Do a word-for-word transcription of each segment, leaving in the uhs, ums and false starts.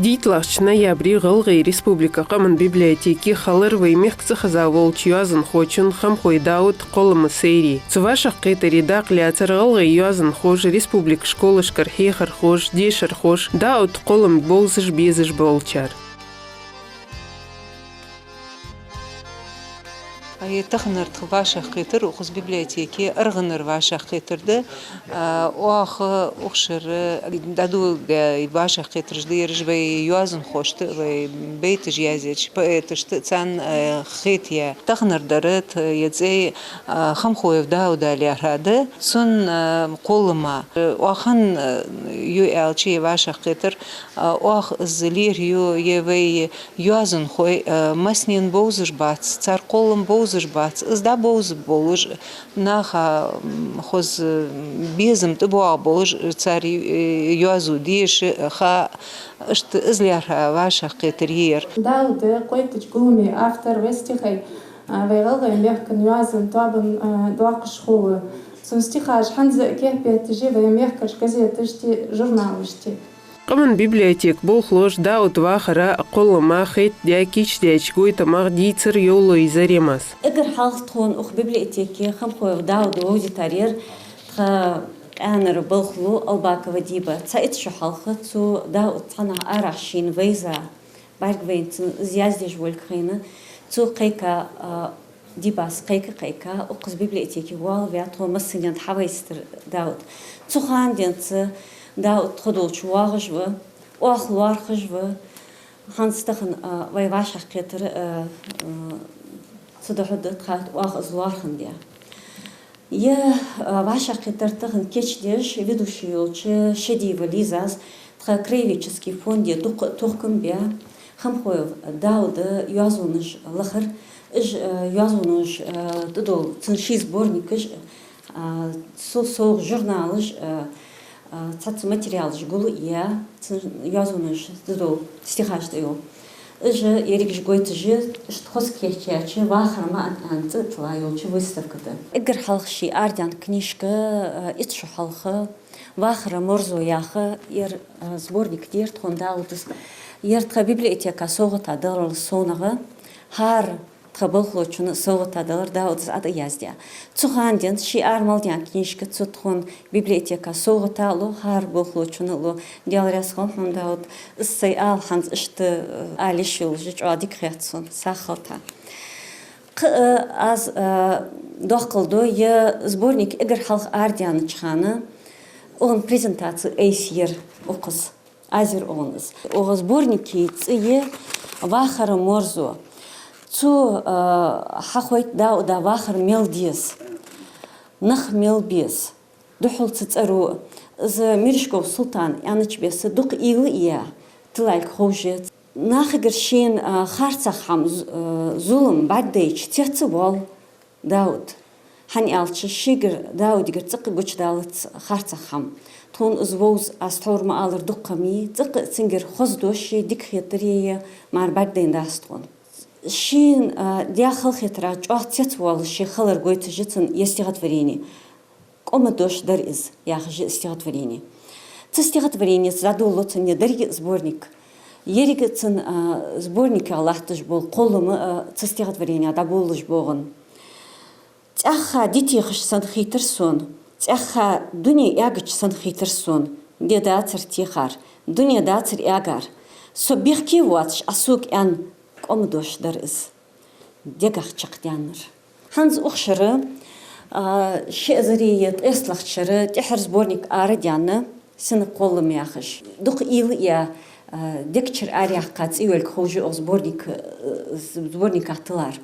ДийтлагӀча ноябре ГӀалгӀай Республика къаман библиотеке хилар вай мехка цӀихеза волча йоазонхочун Хамхой Дауда кхоллама сайре. Цу вӀашагӀкхетаре дакъа лаьцар гӀалгӀай йоазонхоша, республика школашкара хьехархоша, дешархоша, Дауда кхоллама бовзаш, безаш болчар. Е таханара тха вӀашагӀкхетар укхаза библиотеке аргӀанара вӀашагӀкхетар да. А, оаха укх шера дӀадоладаь вӀашагӀкхетараш да ераш, вай йоазонхошта, вай байташ язъеча поэташта, царна, а, хетаяь. Таханара дар тха е цӀи, а, Хамхоев Дауда лаьрхӀа да. Цун, а, кхоллама, а, оаха, а, ю аьлча е вӀашагӀкхетар, а, оаха из лаьрхӀа ю, е вай йоазонхой, а, массанена бовзаш бац, цар кхоллам бовзаш бац, из дӀабовза болаш, наха, м, хоза безам тӀабоагӀа болаш, цар, э, йоазув деша, ха, иштта из лаьрхӀа вӀашагӀкхетар я ер. Дауда кхойттача гуламе автор, вай стихай, а, вай ГӀалгӀай мехка йоазон тоабан, а, доаккхаш хул. Цун стихаш хӀанз а кеппеташ я вай мехкарча газеташта, журналашта. Къаман библиотека болхлоша Дауда вахара, кхоллама хетадаь кийчдаьча гойтамах дийцар Евлой Заремас. Эггара хьалха тхона укх библиотеке Хамхоев Дауда вовзийтар ер тха къаьнара болхло Албакова Диба. Цхьа итт шу хьалха цо Дауда цхьаннахьа арахьа шийна вайза, бӀаргавайна цунна из яздеш волга хайна, цо кхайка, а, Дибас кхайка-кхайка, укхаза библиотеке воалаваь, тхона массанена хьавайзийтар Дауда. Цу хана денз Дауда тхо долча воагӀаш ва, оаха лоархӀаш ва, хӀанз тахан, а, вай вӀашагӀкхетар, а, а, цудухьа да тха оаха из лоархӀандаь. Е, а, вӀашагӀкхетар тахан кийчдеш, ведущи йолча Шадиева Лизас тха краеведчески фонде дукха тохкам баь, Хамхоев Дауда йоазонаш лахар, уж, а, йоазонаш, а, тӀадола цун ши сборникаш, а, цул совгӀа журналаш, а, а, цхьацца материалаш гулъяь, цун йоазонаш тӀадола стихаш тӀайола. Уж ерригаш гойташ я, иштта хоза кийчъяьча «Вахара маӀан» аьнна цӀи тилла йолча выставка тӀа. Эггара хьалха ше арадаьнна книжка, а, итт шу хьалха, «Вахара морзо» яха, ер, а, сборник дера тхона Даудас. Ер тха библиотека совгӀата даларал совнагӀа, хӀара тха болхлочунна совгӀата далар Даудас ӀотӀаяздаь. Цу хана денз ше ара мел даьнна книжка цо тхона библиотека совгӀата а лу, хӀара болхлочунна а лу. Даьла раьза хилва хьона, Дауд, из сай ала хӀанз иштта, э, ала йиш йолаш я, чӀоагӀа дика хет сона, сагӀа хилда. Кхы, э, аз, э, доаккхал ду, е сборник эггара хьалха арадаьннача хана, оаха презентаци айса яр укхаза. Аз яр оаха из. Оаха сборника цӀи я «Вахара морзо». Цо, а, хьахойт Дауда вахар мел деза, нах мел беза, духхьал цу цӀеру. Из Мережков Султана аьннача беса дукха уйла а яь тиллалга ховш я. Нахагара шийна, а, харцахьа хӀама, з-, а, зулам бӀаргадайча цецвоал Дауд. ХӀана аьлча, шийгара, Даудагара цӀаккха гучадалац харцахьа хӀама. Тхона из вовза, аз тхьовра ма аллара, дукха ма йий, цӀаккха цунгара хоза дош а, дика хетар а мара бӀаргадайнадац тхона. Шийна, а, даь халахетарах чӀоагӀа цецвоалаш ше хилар гойташ я цун ер стихотворени. «КӀома дош дар из» яхаш я стихотворени. Цу стихотворенеца дӀадолалу цун деррига а сборник. Еррига а цун, а, сборниках латташ бола кхоллам, а, цу стихотворенех дӀаболалуш боагӀа. «ЦӀаьхха ди техаш санна хийтар сона, цӀаьхха дуне эгача санна хийтар сона, ди дацар техар, дуне дацар эгар. Со бехке воацаш, Ӏа сога аьнна, кӀома дош дар из». Дегах чакхдаьннар. ХӀанз укх шера, а, ши эзари ткъаь итлагӀча шера тӀеххьара сборник арадаьнна, «Сина кхоллам» яхаш. Дукха уйла а яь, а, дегчура араяьккха цӀи йолга ховш я укх сборник, а, сборниках тиллар.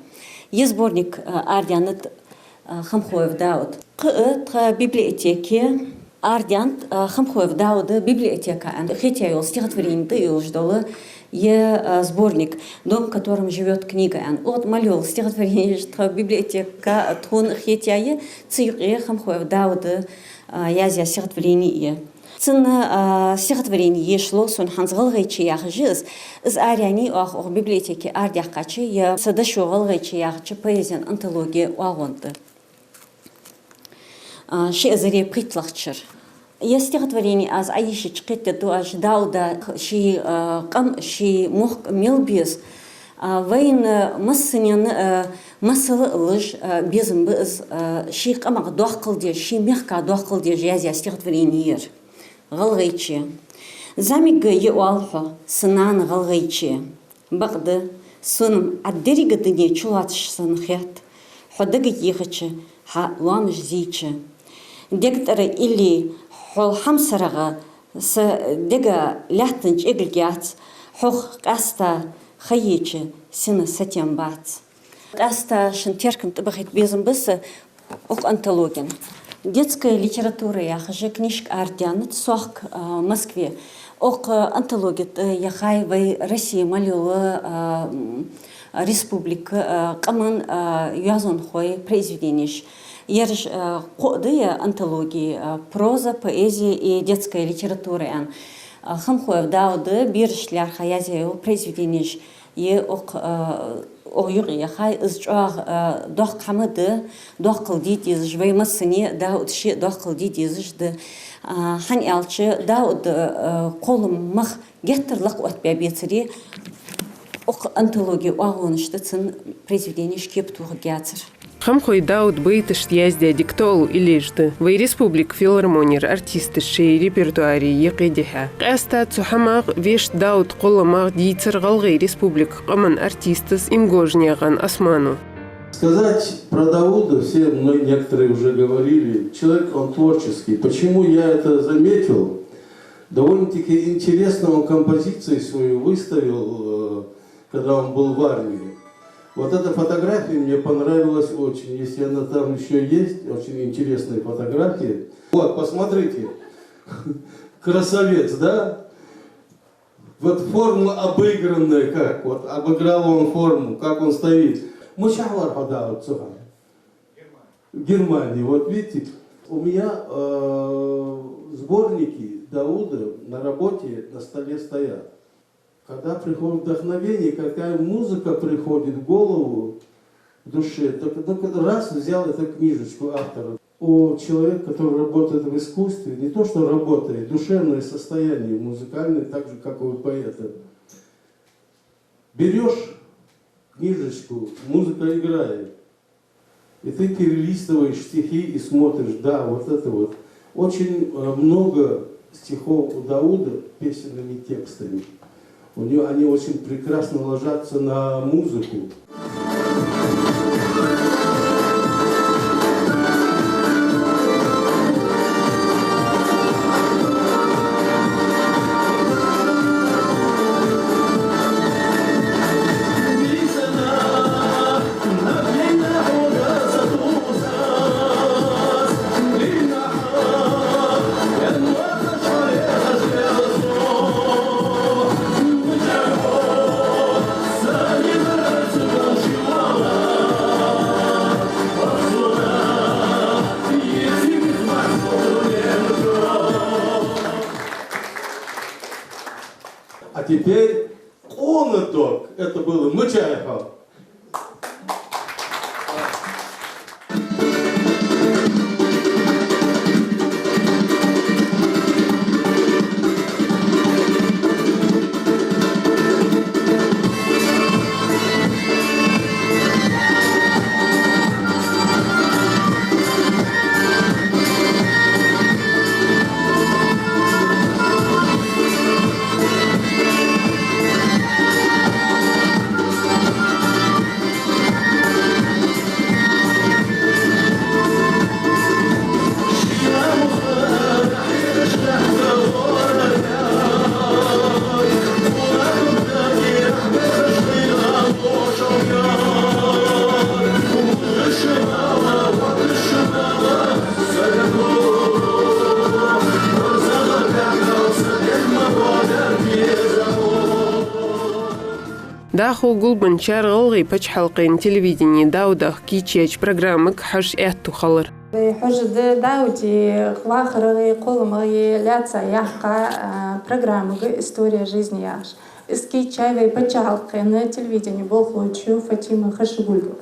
Ер сборник, а, арадаьннад, а, Хамхоев Дауда. Кхы а тха библиотеке арадаьннад, а, Хамхоев Дауда «Библиотека» аьнна хетаяь йола стихотворени тӀа йолаш дола Е, а, сборник «Дом, в котором живёт книга» аьнна. Укх тӀа мел йола стихотворенеш тха библиотека тхона хетаяь я, цу юкъе Хамхоев Дауда, а, язъяь стихотворени я. Цун, а, стихотворени еш лов сона хӀанз «ГӀалгӀайче» яхаш я из. Из араяьннай оаха укх библиотеке арадаьккхача, е «Са дошо ГӀалгӀайче» яхача поэзен антологен оагӀон тӀа. А, ши эзари пхийтталагӀча шера. Ер стихотворени аз Ӏайийшача кхетаду аз, Дауда ший, а, къам, ший мохк мел беза, а, вайна массанена, а, масал а луш, а, безам ба из, а, ший къамах доаккхал деш, ший мехка доаккхал деш язъяь стихотворени я ер. «ГӀалгӀайче». ЗӀамига я оал хьо, са нана ГӀалгӀайче. Бакъда, сона-м Ӏа деррига дуне чулоацаш санна хет, хьо дага йийхача, хьа лоамаш зийча. Дег тӀара илли хьол хьамсарагӀа са дега лаьттан чӀеглг яц, хьох къаьста ха йича, сина сатем бац. Къаьста шун теркам тӀабахийта безам ба са укх антологена. «Детская литература» яхаш книжка арадаьннад сох, а, Москве. Укх антологе тӀа яхай вай Россе мел йола, а, м, республика, а, къаман, а, йоазонхой произведенеш. Ераш, а, кхоъ да ер антологи, а, «Проза, поэзия и детская литература» аьнна. А, Хамхоев Дауда берашта лаьрхӀа язъяь йола произведенеш я укх, а, укх юкъе яхай. Из чӀоагӀа, а, доккха хӀама да, доаккхал де дезаш, вай массане а, Дауда ше а доаккхал де дезаш да. А, хӀана аьлча, Дауда, а, кхоллама мах геттара лакха оттабаь бецаре, укх антологен оагӀонаш тӀа цун произведенеш кепатохаргьяцар. Хамхой Дауда байташта яздаь дика тоъал иллеш да вай республика филармонера артисташа шоай репертуаре юкъедихьа. Къаьстта цу хӀамах, вешта Дауда кхолламах дийцар ГӀалгӀай Республика къаман артиста Имгожнаькъан Османа. Сказать про Дауда, все, ну, некоторые уже говорили, человек он творческий. Почему я это заметил? Довольно-таки интересно он композицию свою выставил, э, когда он был в армии. Вот эта фотография мне понравилась очень. Если она там ещё есть, очень интересная фотография. Вот, посмотрите. Красавец, да? Вот форма обыгранная как, вот обыграл он форму, как он стоит. Мичахьа вар хьо, Дауд, цу хана? В Германии, вот видите. У меня, э, сборники Дауда на работе на столе стоят. Когда приходит вдохновение, какая музыка приходит в голову, в душе, так, так раз взял эту книжечку автора. У человека, который работает в искусстве, не то что работает, душевное состояние музыкальное, так же, как и у поэта. Берёшь книжечку, музыка играет, и ты перелистываешь стихи и смотришь, да, вот это вот. Очень, э, много стихов у Дауда песенными текстами. У него они очень прекрасно ложатся на музыку. А теперь Къона дог. Это было мичахьа. ДӀахо гулбенначар ГӀалгӀай паччахьалкхен телевидене Даудах кийчъяьча программага хьажа аьттув хилар. Вай хьожаргда Дауде вахарагӀеи кхолламагӀеи лаьца яьккха, а, программага «История жизни» яхаш. Из кийчъяьй вай паччахьалкхен телевидене болхлочо Фатима Хашагульгова.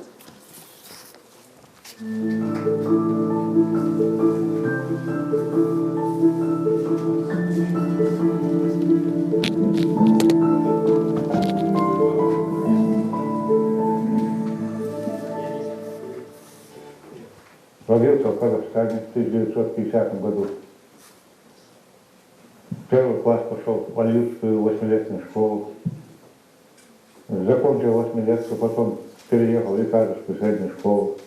Родился в Казахстане в тысяча девятьсот пятидесятом году. Первый класс пошёл в Алиутскую восьмилетнюю школу. Закончил восьмилетку, потом переехал в Икажевскую среднюю школу.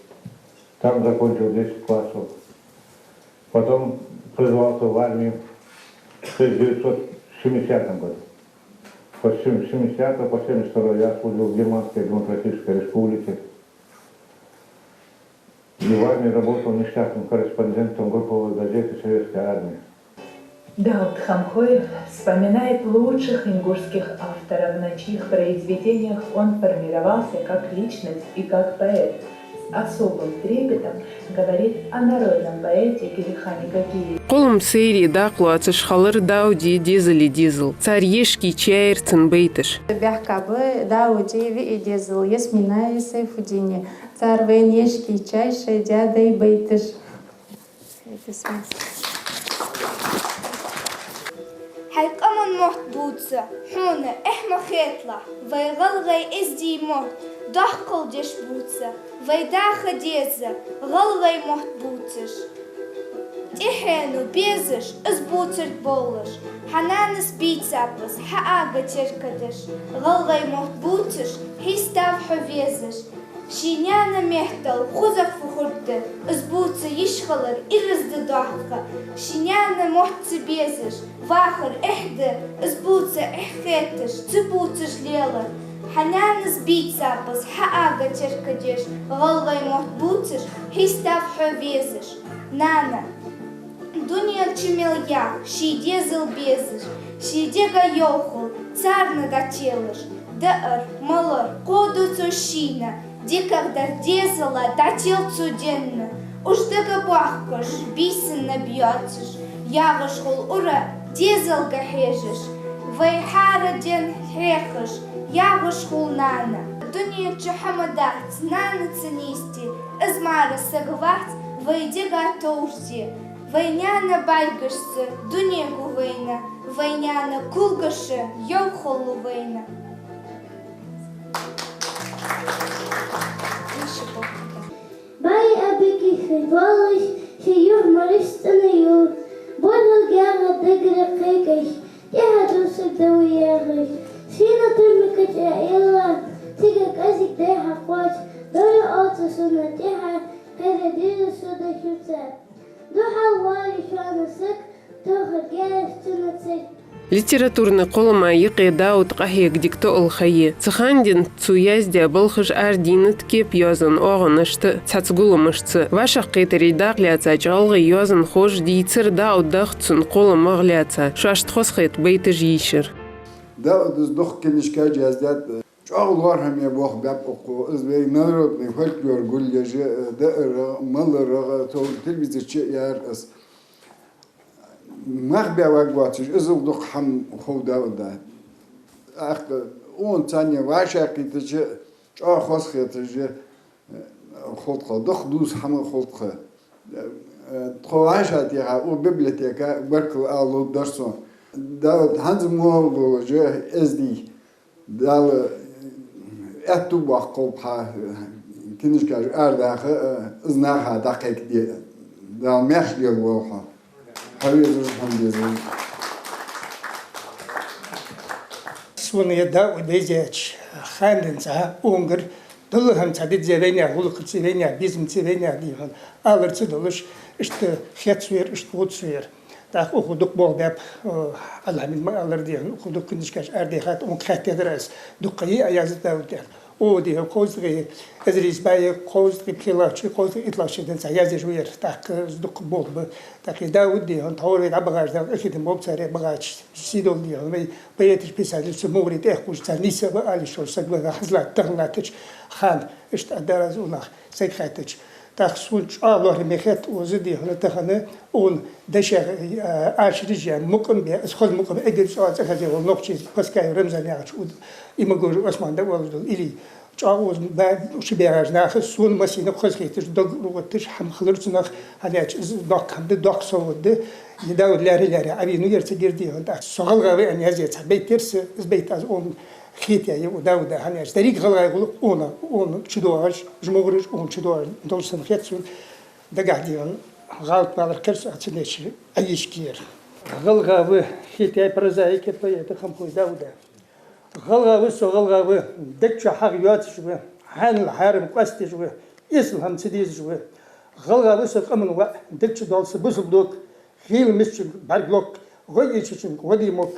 Там закончил десять классов. Потом призвался в армию в тысяча девятьсот семидесятом году. По сем-, семидесятого по семьдесят второй я служил в Германской Демократической Республике. И в армии работал несчастным корреспондентом групповой газеты «Советская армия». Дауд Хамхоев вспоминает лучших ингушских авторов, на чьих произведениях он формировался как личность и как поэт. С особым трепетом говорит о народном поэте Герихане Гагиеве. Кхоллама сайре дакъа лоацаш хилар Дауде дезала дезал. Цар ешки чаяьр цун байташ. Баьхка ба Дауде виъ дезал: Ясминаи Сайфудини. Цар вайна ешки чаяьй шоай даь-даьй байташ. Хьай къаман мотт бувца, хьона эхь ма хеталахь, вай гӀалгӀай эздий мотт доккхал деш бувца, вай даха деза гӀалгӀай мотт бувцаш. ТӀехьено безаш, из бувцаргболаш, хьа нанас бийцаб из хьа ага теркадеш, гӀалгӀай мотт бувцаш, хьийстав хьо везаш. Ший наьна меттала хоза фу хургда, из бувца йиш хилар ираз да доккха. Ший наьна мотт ца безаш вахар эхь да, из бувца эхь хеташ, ца бувцаш лелар. Хьа нанас бийцаб из хьа ага теркадеш, гӀалгӀай мотт бувцаш, хьийстав хьо везаш. Нана, дунен чу мел я ший дезал безаш, ший дега йовхал царна дӀателаш, даар, малар кхоаду цо шийна, дикагӀдар дезала дӀател цо денна, уж дагабоахкаш, бийсанна бийцаш, ягӀаш хул ура дезалга хьежаш, вай хӀара ден хьехаш, ягӀаш хул нана. Дунен чу хӀама дац нанаца нийсде, из мара саг вац вай дега товжде. Вай наьна бӀаргашца дуне гу вайна, вай наьна кулгаша йовхал лу вайна. БӀаргий Ӏобегий хьай волаш, ший юхь мараш цӀена ю, борхӀал гӀерга дагара кхайкаш, тӀехьа дусаргда вай яхаш. Шийна турма кача аьлла, цига кӀезига дай хьакхоачаш, дора оалаш сона тӀехьа, хӀара дезал со дӀахьуца. Духьал вале шоана саг, тохаргья аз цунна цига. Литературни кхоллама юкъе Дауд къахьега дика тоъал хайя. Цу хана денз цо яздаь балхаш арадийнад кепа-йоазон оагӀонашца, цхьацца гулламашца. ВӀашагӀкхетаре дакъа лаьцача гӀалгӀай йоазонхоша дийцар Даудах, цун кхолламах лаьца. Шоашта хоза хетта байташ йийшар. Дауд из дукха книжкаш яздаьд. ЧӀоагӀа лоархӀаме болх баьб укхо. Из вай народный фольклор гулъеш, даарах, маларах, цу телевизора чу а яьр из. Мах баь варгвоацаш, из дукха хӀама хов Дауда. ТӀаккха укхун цхьанне вӀашагӀкхийтача, чӀоагӀа хоза хеташ хул тха, дукха дувца хӀама хул тха. Тхо вӀашагӀтеха укх библиотека баркал ала лургдар сона. Дауд, хӀанз мо волаш эздий, Дала аьттув боаккхалба хьа книжкаш арадаха, из наха дӀакхайкаде. Дала маьрша лелавойла хьо. Хьо везаш, хьо дезаш. Сона ер Дауд яздаьча хана денз а, унгар, дуллахьа цхьа дизза вайнаьха гӀулакхаца, вайнаьха безамца, вайнаьха дийхьан алар ца долаш, иштта хецвер, иштта гӀуцвер. ТӀаккха укхо дукха болх баьб, э, Алхьамид ма аллара дийхьан, укхо дукха книжкаш арадаьхад, укхунга хаьттадар аз, дукха йиъ а яздаьд Дауд аьнна. О, дий хьона, кхузткъеи эзар ийс бӀаьи кхузткъеи пхелагӀча шера, кхузткъеи итталагӀча шера денз цхьа язъеш ва ер, тӀаккха из дукха болх ба. ТӀаккха из Дауд, дий хьона, тховра вай дӀабахача, Дала къахетам болба царех, бахача сийдолча, дий хьона, вай поэташа, писателаша, цу мугӀарий тӀехьа кхувш, цар нийса ва ала йиш йолаш саг ва, хоза латта, тахан латтача хана, иштта а дараз унах саг хаттача. ТӀаккха сона чӀоагӀа лоархӀаме хет укхаза, дий хьона, тахан укхун дешах, а, ашараш а мукъам бе, из хоза мукъам эггара чӀоагӀа цӀихеза вола нохчий, Паскаев Рамзан яхача, укх Имагожев Ӏусмана дӀаоалаш дола илли. ЧӀоагӀа укхаза ба-, ши бегӀаш нахас сона массанена хоза хеташ, дог рогӀутташ хӀама хилар цунах, хӀана аьлча из доккха хӀама да, доккха совгӀат да. Из Дауд лаьрхӀа-лаьрхӀа Ӏовена ва ер цига, дий хьона, тӀаккха со гӀалгӀа ва аьнна язъяь цхьа байт яр са, из байт аз укхунна хетаяьй укх Дауда, хӀана аьлча деррига гӀалгӀай гӀулакх укхунна, укхунна чудоагӀаш, уж мугӀараш укхунна чудоагӀаш долаш санна хет сона. Дагахь, дий хьона, гӀалат малар кхер со, ца деш Ӏайишкер. ГӀалгӀа ва, хетаяьй прозаика, поэта Хамхой Дауда. ГӀалгӀа ва со, гӀалгӀа ва, дег чу хьагӀ йоацаш ва, хьанал хьарам къоастадеш ва, эсала хӀама ца дезаш ва. ГӀалгӀа ва со, къаман воӀ, дег чу доал са бусалба дог, хийла мискачунга бӀарг локх, гӀо эшачунга гӀо де мокх.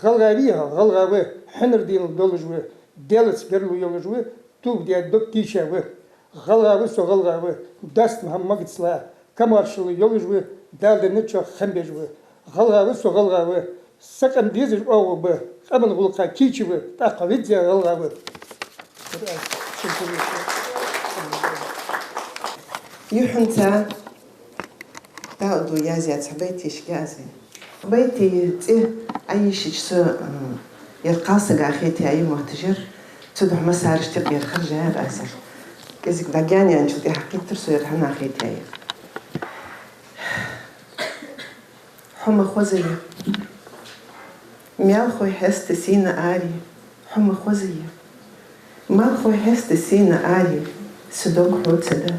ГӀалгӀа вий хьо, гӀалгӀа ва, хьинар дийна долаш ва, Даьлаца гаргало йолаш ва, тоба де дог тийша ва. ГӀалгӀа ва со, гӀалгӀа ва, доастам хӀама магаца ла, комаьршал йолаш ва, Дала денначох хам беш ва. ГӀалгӀа ва со, гӀалгӀа ва, са къам дезаш оагӀув ба, къаман гӀулакха кийча ва, тӀаккха веза гӀалгӀа ва. Юхьанца Дауда язъяь цхьа байт ешаргья аз вайна. Байтий цӀи Ӏайишача со, м, ер кхалсага хетаяь мотташ яр, цудухьа массараш тӀакхера хержаяьр аз ер. КӀезига дӀагаьна яьнначул тӀехьагӀа кхийттар сона ер хьанна хетаяь яр. Хьо ма хоза я. Маьлхой хьеста сийна аре, хьо ма хоза я. Маьлхой хьеста сийна аре, са дог хьоца да.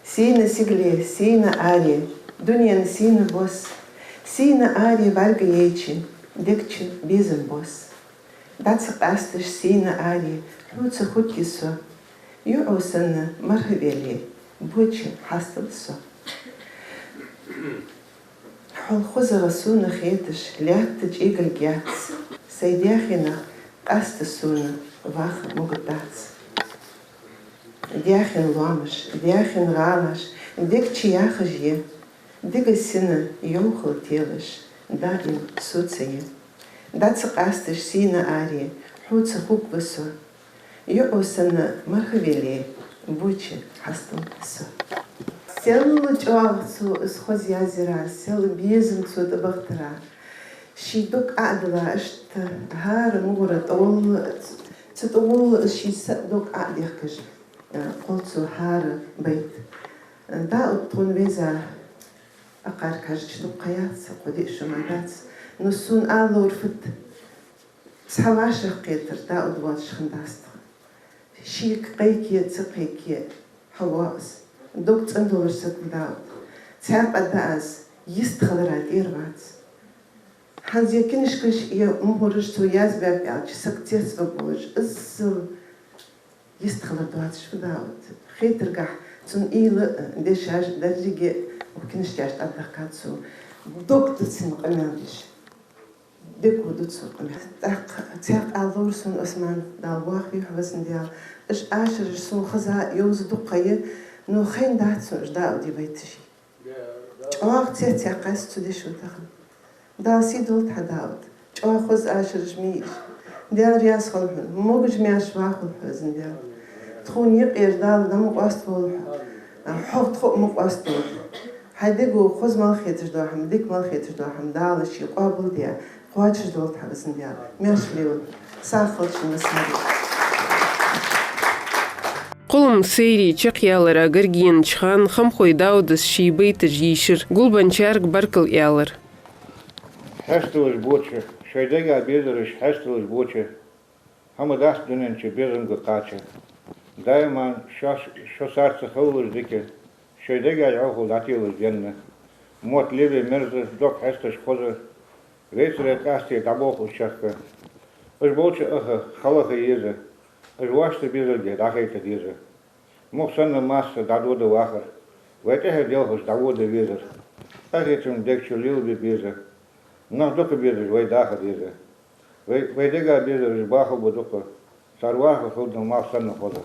Сийна сигале, сийна аре, дунен сийна бос. Сийна аре бӀарга яйча, дег чу безам бос. ДӀа ца къасташ сийна аре, хьоца хургья со. ЙоӀо санна мархӀавелле, боча хьастал со. Хьол хозагӀа сона хеташ, лаьтта чӀегилг яц. Сай даьхенах къаста сона ваха могаргдац. Даьхен лоамаш, даьхен гӀалаш дег чу яхаш я. Дега сина йовхал телаш даим соцае. ДӀа ца къасташ сийна аре, хьоца хургва со. ЙоӀо санна мархӀавелле, боча хьастал со. Сел чӀоагӀа цо из хоза язъяьр, сел безам цо тӀабахийтар. Ший дог Ӏо а дилла, иштта хӀара мугӀара тӀагӀолла, цу тӀагӀолла из ший са дог Ӏо а дехкаш, кхолл цо хӀара байт. Дауд тхона веза, акхарга хьежача дукха ха яц, кхо-диъ шу мара дац. Но сона ала ловра фуд, цхьа вӀашагӀкхетар Дауд воацаш хиннадац тха. Шийга кхайке, ца кхайке, хьавоагӀа из. Дог цӀена долаш саг ва Дауд. Цхьаькха а да аз, йистхилара тӀера вац. ХӀанз е кинашкаш, е мугӀараш цо язбаьб аьлча, саг цецваргволаш, иззал йистхилар доацаш ва Дауд. Хетаргахьа цун уйла а, дешаш а, деррига а укх кинашкаш тӀа дахкад сона. Дог да цун къамаьл деш. Дег ва ду цун къамаьл. ТӀаккха цхьаькха ала ловра сона, Ӏусман, Дала боахаве хьо, Везан Даьла. Уж ашараш сона хеза, йовза дукха ха я, но хайнадац сона уж Дауда байташ. ЧӀоагӀа цецъяьккхай со цу дешо тахан. Дала сий долда хьа, Дауд. ЧӀоагӀа хоза ашараш ма йий уж. Даьла раьза хилва хьона. Могаш-маьрша вахалва хьо, Везан Даьла. Тхона юкъера Дала ма къоаставолва хьо. Хьох тхо а ма къоаставолва. Хьай дего хоза мел хеташ дола хӀама, дика мел хеташ дола хӀама Дала ший къоабал даь, кхоачашдолда хьа, Везан Даьла. Маьрша лелалва. СагӀа хилда шун массане. Кхоллама сайре чакхъялара гаргаенача хана Хамхой Дауда ший байташ йийшар, гулбенначарга баркал аьлар. Хьесталаш боча, шоай дега безараш хьесталаш боча, хӀама дац дунен чу безамга кхача. Даиман шоаш, шо царца хилалаш дика, шоай дега йӀовхал дӀателаш денна. Мотт лелае мерза, дог хьесташ хоза, вецаре къаьстта дӀаболх уж чехка. Уж болча аха халаха еза, уж воашта безалга дӀахайта деза. Мух санна масса дӀадода вахар, вай тӀехьа делхаш дӀавода везар. Къахетам дег чу лелабе беза, нах дукха безаш вай даха деза. Вай, вай дега безараш бахалба дукха, Цар вахар хилда малх санна хоза.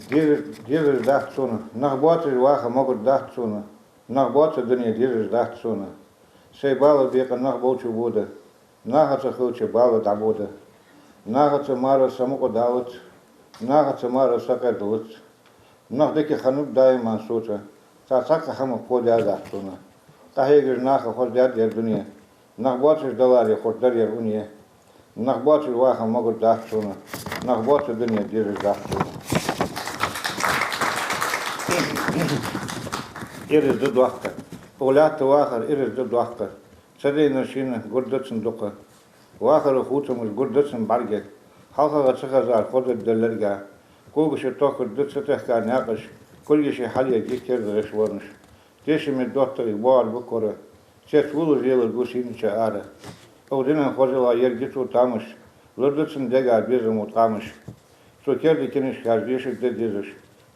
Деза, дезаш дац сона, нах боацаш ваха могар дац сона, нах боаца дуне дезаш дац сона. Сай бала бекъа нах болча бода, нахаца хилча бала дӀабода. Нахаца мара са мукъа далац, нахаца мара са къердалац. Нах дика хиннаб даиман соца, цхьа цхьаккха хӀама кхоадаьдац сона. Къахьегаш наха хоздаьд ер дуне, нах боацаш даларе хургдар ер уне. Нах боацаш ваха могар дац сона, нах боаца дуне дезаш дац сона. Ираз да доккха, укх лаьтта вахар ираз да доккха. Ца дайнар шийна гур да цун дукха. Вахара хувцамаш гур да цун бӀарга. ХьалхагӀа ца хезар хоза да лерга. Когаш тохкар да ца техка наькъаш, кулгаш хьалъергья керда гӀишлонаш. Тешаме доттагӀий боагӀар ба кора, цец вулаш лелар гу сийнача ара. Укх динан хозал ерг я цо тамаш, лур да цун дега безамо ткъамаш. Цо керда кинашка дешар да дезаш,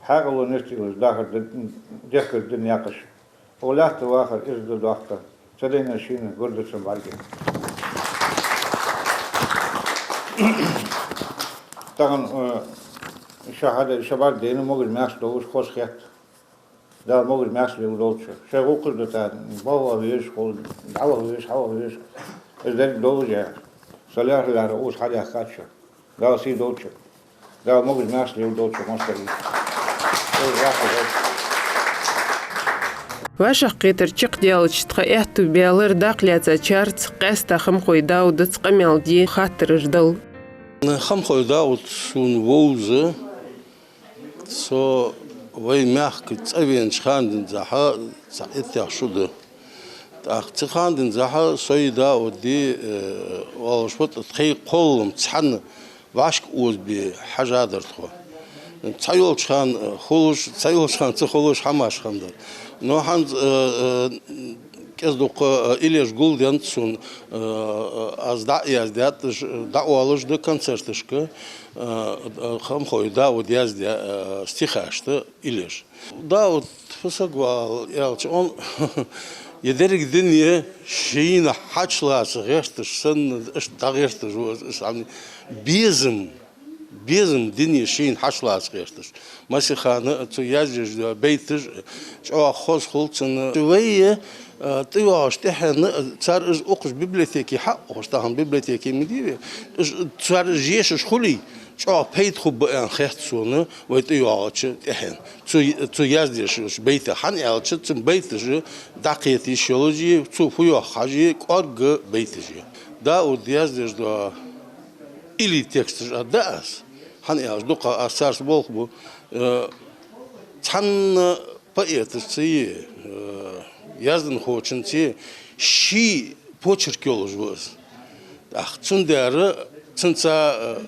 хьаькъало нисделаш дахар да, дехкар да наькъаш. Укх лаьтта вахар ираз да доккха, ца дайнар шийна гур да цун бӀарга. Тахан, э, ша хьада, ша бӀаргадайна, могаш-маьрша долаш хоза хет. Дала могаш-маьрша леладолда шо. Шоай гӀулакхаш да тӀа, балха везаш, хул, дӀаваха везаш, хьаваха везаш. Из деррига долаш а, со лаьрхӀа-лаьрхӀа укхаза хьадаьхкад шо. Дала сий долда шо. Дала могаш-маьрша леладолда шо, моастагӀий. ВӀашагӀкхетар чакхдаьлча тха аьттув баьлар дакъа лаьцачарца, къаьстта Хамхой Даудаца къамаьл де, хаттараш дала. Хамхой Дауд сона вовза, со вай мехка цӀавенача хана денз цхьа иттех шу да. ТӀаккха цу хана денз сой, Дауди, э, оалаш ва тха, тхоай кхоллам цхьана вӀашка озабе хьажадар тхо. Цхьайолча хана хулаш, цхьайолча хана ца хулаш хӀамаш хиннадар. Но хӀанз, э, э, кӀезиг-дукха, э, иллеш гулденнад сона, э, э, аз дӀа а яздаьд уж, дӀаоалаш да концерташка, э, э, Хамхой Дауд яздаь, э, стихаш да иллеш. Дауд фу саг ва аьлча, он, ер деррига дуне шийна хьачулаца гӀерташ санна, иштта дӀагӀерташ ва из, из хӀама безам, безам дуне шийна хьачулаца гӀерташ. Массе хана цо язъеш дола байташ чӀоагӀа хоза хул цун. Вай, а, тӀайоагӀаш тӀехьенна, цар из укхаза библиотеке хьаухаш, тахан библиотеке ма дий вай, из, цар из ешаш хуле, чӀоагӀа пайда хургба аьнна хет сона вай тӀайоагӀача тӀехьенна. Цо, цо яздеш йолча байтах, хӀана аьлча цун байташ дӀакхета йиш йолаш я, цо фу йоах хьажа, кӀоарга байташ я. Дауд яздеш дола илли тексташ а да аз, хӀана аьлча дукха аз царца болх бу, э, цхьанна поэташцеи, э, язданхочунцеи ший почерк йолаш ва из. ТӀаккха цудухьа цунца, э,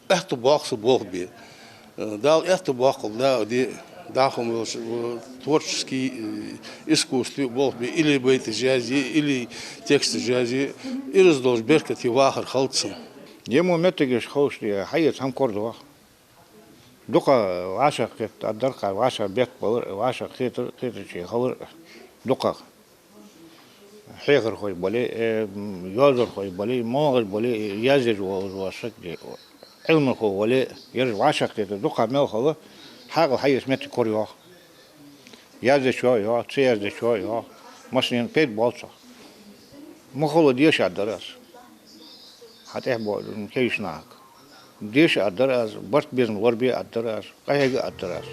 аьттув боаккх са болх бе. Э, Дала аьттув боаккхалба Дауде, дӀахо волча, э, творчески, э, искусстве болх бе, или байташ язъе, или тексташ язъе, ираз долаш беркате вахар хилда цун. Ер мо моттигаш ховш де, хьаэца хӀама корадоагӀа. Дукха вӀашагӀкхетар, дар кхы вӀашагӀбетта балар, вӀашагӀкхетар, кхетаче хилар дукхагӀа. Хьехархой бале, э, м, йоазонхой бале, моллагӀа бале, э, яздеш волаш вола саг де, Ӏилманхо вале, ераш вӀашагӀкхетар дукха мел хила, хьаькъал хьаэца моттиг корадоагӀа. Яздечоа а йоагӀа, ца яздечоа а йоагӀа, массанена пайда боал цох. Ма хулла деша аргдар аз. ХьатӀехьа бо-, кевшнахьа. Деша аргдар аз, барт-безам лорабе аргдар аз, къахьега аргдар аз.